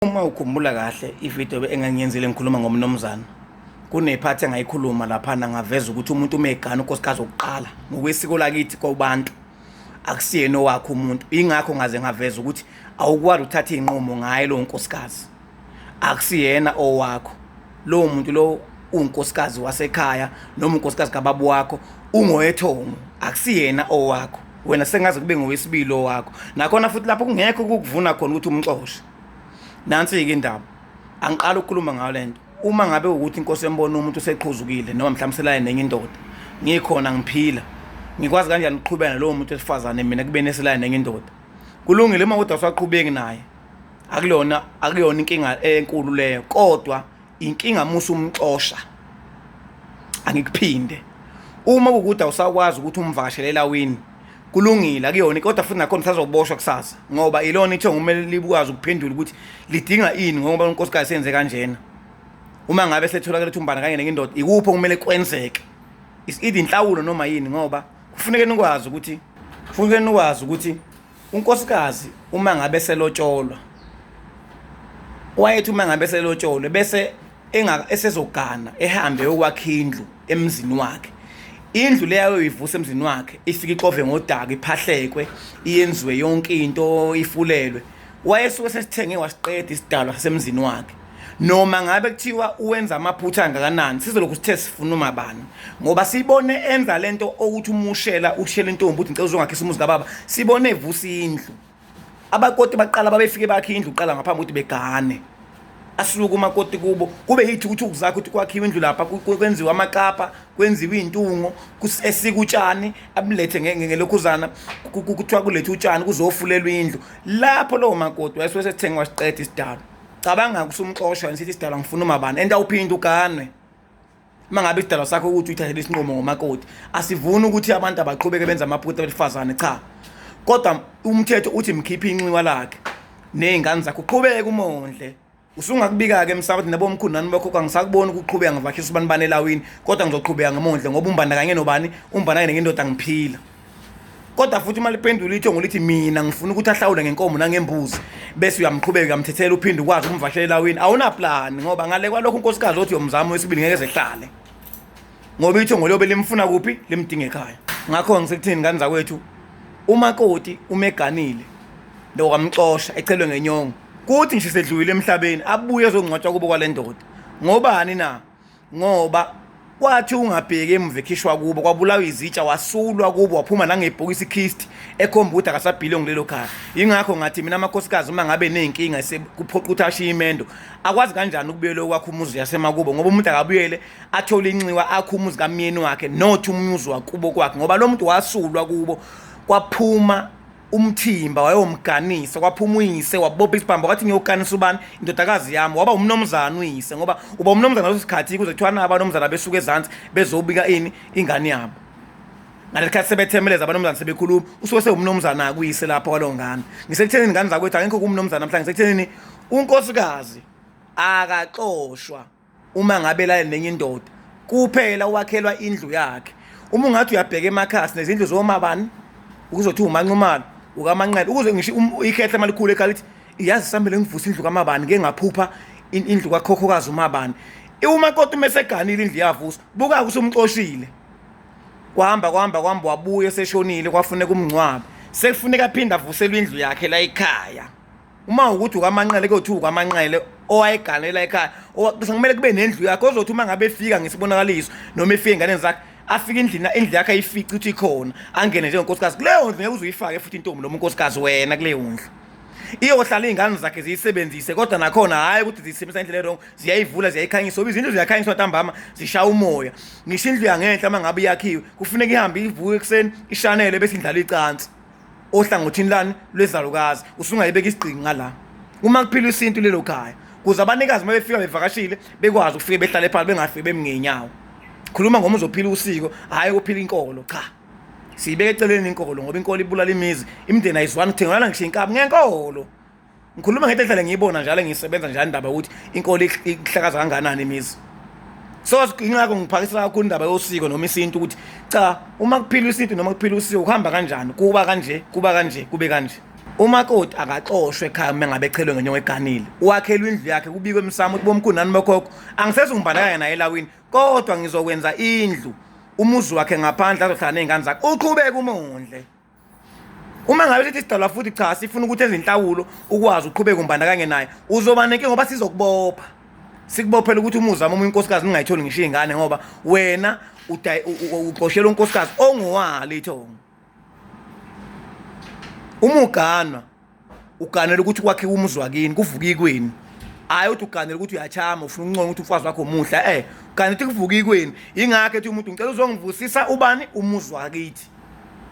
Uma ukhumbula kahle ividiyo engangiyenzile ngikhuluma ngomnumzane, kunephathi engayikhuluma laphana ngaveza ukuthi umuntu uma egana unkosikazi wokuqala ngokwesiko lakithi kobantu akusiyena owakhe umuntu. Ingakho ngaze ngaveza ukuthi awukwazi ukuthatha iy'nqumo ngaye lowo nkosikazi, akusiyena owakho lowo muntu lowo uwunkosikazi wasekhaya noma unkosikazi kababa wakho ungowethongo akusiyena owakho wena sengaze kube ngowesibili owakho nakhona futhi lapho kungekho ukukuvuna khona ukuthi umxoshe. Nansi-ke indaba, angiqali ukukhuluma ngayo le nto. Uma ngabe ukuthi inkosi embona umuntu useqhuzukile noma mhlawumbe selale nenye indoda, ngikhona ngiphila, ngikwazi kanjani ukuqhubeka nalowo muntu wesifazane mina kubeni eselale nenye indoda? Kulungile uma kodwa usaqhubeki naye, akulona akuyona inkinga enkulu leyo, kodwa inkinga musa umxosha. Angikuphinde. Uma kuwukuthi awusakwazi ukuthi umvakashele elawini, kulungile akuyona kodwa futhi nakhona usazoboshwa kusasa ngoba ilona ithongo kumele likwazi ukuphendula ukuthi lidinga ini ngoba unkosikazi senze kanjena. Uma ngabe setholakele ukuthi umbana kanye nenye indoda, ikuphi okumele kwenzeke? Is either inhlawulo noma yini ngoba kufuneke nikwazi ukuthi kufuneke nikwazi ukuthi unkosikazi uma ngabe selotsholwa wayethi uma ngabe selotsholwe bese esezogana ehambe yokwakha indlu emzini wakhe indlu leyo ayoyivusa emzini wakhe ifike ixove ngodaka iphahlekwe iyenziwe yonke into ifulelwe wayesuke sesithenge wasiqeda isidalwa sasemzini wakhe noma ngabe kuthiwa uwenza amaphutha angakanani sizolokhu sithe sifuna umabani ngoba sibone enza lento okuthi umushela ushela intombi uthi ngicela uzongakhisa umuzi kababa sibone evusa indlu abakoti baqala babefike bakhe indlu kuqala ngaphambi ukuthi begane asuke umakoti kubo kube yithi ukuthi ukuzakho ukuthi kwakhiwe indlu lapha kwenziwe amakapa kwenziwe iy'ntungo esike utshani abulethe ngelokhuzana kuthiwa kulethe utshani kuzofulelwa indlu lapho lowo makoti wayesuke sethenge wasiqeda isidalo cabanga kusumxosha wena sithi isidalwa ngifuna umabani and awuphinde uganwe uma ngabe isidalwa sakho ukuthi uyithathele isinqumo ngomakoti asivuni ukuthi abantu abaqhubeke benza amaphutha abesifazane cha kodwa umthetho uthi mkhiphe inxiwa lakhe ney'ngane zakho uqhubeke umondle usungakubika-ke emsamo ukuthi nabomkhulu nani bokhokho angisakuboni ukuqhubeka ngivakishisa ubani bani elawini kodwa ngizoqhubeka ngimondle ngoba umbandakanye nobani umbandakanye nendoda ngiphila kodwa futhi uma liphendula ithongo lithi mina ngifuna ukuthi ahlawule ngenkomo nangembuzi bese uyamqhubeka uyamthethela uphinde ukwazi ukumvashela elawini awunaplani ngoba ngale kwalokho unkosikazi othi uyomzama wesibili ngeke zehlale ngoba ithongo liyobe limfuna kuphi limdinga ekhaya ngakho ngisekuthini ngane zakwethu umakoti umeganile lo wamxosha echelwe ngenyongo kuthi ngisho sedlulile emhlabeni abuye ezongcwatshwa kubo kwale ndoda ngobani na ngoba kwathi ungabheki emuva ekhishwa kubo kwabulawa izitsha wasulwa kubo waphuma nangebhokisi ikhist ekhomba ukuthi akasabhile ngilelo khaya ingakho ngathi mina amakhosikazi uma ngabe nezinkinga kuphoqa ukuthi ashiye imendo akwazi kanjani ukubuyela okwakho umuzi yasemakubo ngoba umuntu akabuyele athole inxiwa akhe umuzi kamyeni wakhe not umuzi wakubo kwakhe ngoba lo muntu wasulwa kubo kwaphuma umthimba wayomganisa kwaphuma uyise wabopha isibhambo wathi ngiyoganisa ubani indodakazi yami waba umnomzana uyise ngoba uba umnomzana ngaleso sikhathi kuze kuthiwa naba abanomzana besuka ezansi bezobika ini ingane yabo ngalesi khathi sebethemeleza abanomzana sebekhuluma usuke sewumnomzana kuyise lapho kwalowo ngane ngisekuthenini ngane zakwethu angikho kumnomzana namhlanje ngisekuthenini unkosikazi akaxoshwa uma ngabe elale nenye indoda kuphela wakhelwa indlu yakhe uma ungathi uyabheka emakhasi nezindlu zomabani ukuzothi umanxumalo ukamanqele ukuze ngisho um, ikhehle malikhulu ekhaya lithi iyazi sambele ngivuse indlu kamabani ngeke ngaphupha indlu kakhokhokazi umabani umakoti uma eseganile indlu yavusa buka usumxoshile kwahamba kwahamba kwahamba wabuya eseshonile kwafuneka umngcwabe sekufuneka aphinde avuselwe indlu yakhe la ekhaya uma ukuthi ukamanqele kuyothiwa ukamanqele owayeganela ekhaya kumele kube nendlu yakhe ozothi uma ngabe efika ngesibonakaliso noma efika enganeni zakhe afike endlini indlu yakhe ayifice ukuthi ikhona angene njengonkosikazi kuleyo ndlu ngeke uze uyifake futhi intombi noma unkosikazi wena kuleyo ndlu iyohlala iy'ngane zakhe ziyisebenzise kodwa nakhona hhayi ukuthi ziyisebenzisa indlela erong ziyayivula ziyayikhanyisa ngoba izindlu ziyakhanyiswa ntambama zishaya umoya ngisho indlu yangenhla uma ngabe iyakhiwe kufuneka ihambe ivuke ekuseni ishanele bese indlala icansi ohlangothini lani lwezalukazi usungayibeka isigqiki ngala uma kuphila isintu lelo khaya kuze abanikazi uma befika bevakashile bekwazi ukufike behlale phansi bengafiki bemi ngey'nyawo khuluma ngoma uzophila usiko hhayi ukuphila inkolo cha siyibeka eceleni inkolo ngoba inkolo ibulala imizi imindeni ayizwani kuthengelana ngisho inkabi ngenkolo ngikhuluma ngento enhlale ngiyibona njalo ngiyisebenza njalo indaba yokuthi inkolo ihlakaza kanganani imizi so ingakho ngiphakisa kakhulu indaba yosiko noma isintu ukuthi cha uma kuphila isintu noma kuphila usiko kuhamba kanjani kuba kanje kuba kanje kube kanje. Umakoti akaxoshwe ekhaya uma ngabe echelwe ngenyoka eganile. Uwakhelwe indlu yakhe, kubikwe emsamo ukuthi bomkhulu nani bokhokho angisezumbandakanya naye elawini, kodwa ngizokwenza indlu umuzi wakhe ngaphandle azohlala ney'ngane zakhe, uqhubeke umondle. Uma ngabe sithi sidalwa futhi cha sifuna ukuthi enze inhlawulo ukwazi uqhubeke umbandakanye naye, uzoba nenkinga ngoba sizokubopha. Sikubophela ukuthi umuzi wami omunye unkosikazi ningayitholi ngisho iy'ngane ngoba wena uxoshela unkosikazi ongowalo ithongo. Uma uganwa uganela ukuthi kwakhiwe umuzi wakini, kuvuke ikwenu. Hhayi ukuthi uganela ukuthi uyachama ufuna ukuncoma ukuthi umfazi wakho muhle, uganela ukuthi kuvuke ikwenu. Yingakho ethi umuntu ngicela uzongivusisa ubani umuzi wakithi,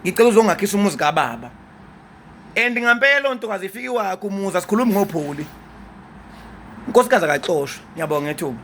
ngicela uzongakhisa umuzi kababa. And ngampela ntokazi ifike wakho umuzi, asikhulumi ngopholi. Unkosikazi akaxoshwe. Ngiyabonga ngethuba.